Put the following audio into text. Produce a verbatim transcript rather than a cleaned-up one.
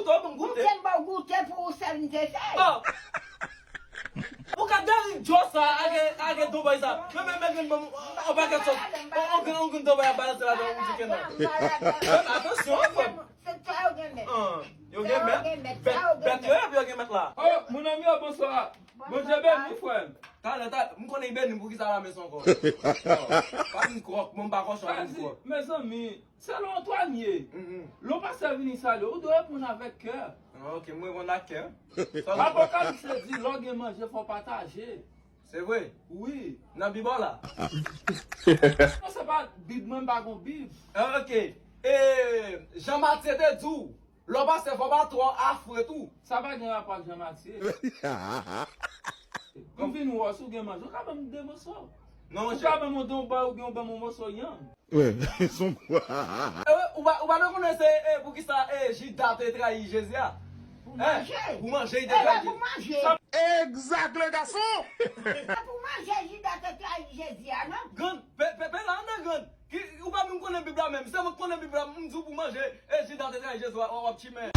goute, w ap ban m goute. Ou te ba w goute pou ou sèl m te fè. Oh. Ou ka gade djòs sa, ake, ake donbay sa. Men, men, men, men, men, on pakèt sòs. On, on, on, on grenn donbay ap balanse ladan, ou di ke non. Men, atansyon, frè m. Se twa yo gen mèt. An, yo gen mèt. Bèt, bèt yo, epi yo gen mèt la. Oh, mon ami, oh, bonsoir. Bondye beni, frè m. Talè, talè, m konnen beni, poukisa la mesi ankò? Oh, pa vin kwòk, mwen m pa kòchon, pa vin kwòk. Mezanmi, se lè Antoine ye. Lè yon pastè vini salye, ou dwe reponn avèk kè. Ah, ok, mwen reponn ak kè. Apokalips la di, lè w gen manje, fò w pataje. Se vre? Wi. Nan Bib la? Non, se pa Bib, mwen m pa gon Bib. Ah, ok. E Jan Matye te di w, lè w pase fò w pa twò afre tou. Sa pa gen rapò ak Jan Matye. M vin wè w, si w gen manje, ou ka ban m de moso. Non, monchè. Ou ka ban m yon donbay oubyen w ban m yon moso yanm. Wi, son kwa. Eh, ou pa, ou pa t konnen se, eh, poukisa, eh, Jida te trayi Jezi a? Pou manje. Pou manje, li te trayi Jezi. Pou manje. Exact, le garçon! Se pou manje Jida te trayi Jezi a, non? Grann, pe, pe, pe la nan grann. Ki, ou pa menm konnen Bib la menm. Se mwen k konnen Bib la, m di w pou manje, eh, Jida te trayi Jezi, w ap, w ap chimen.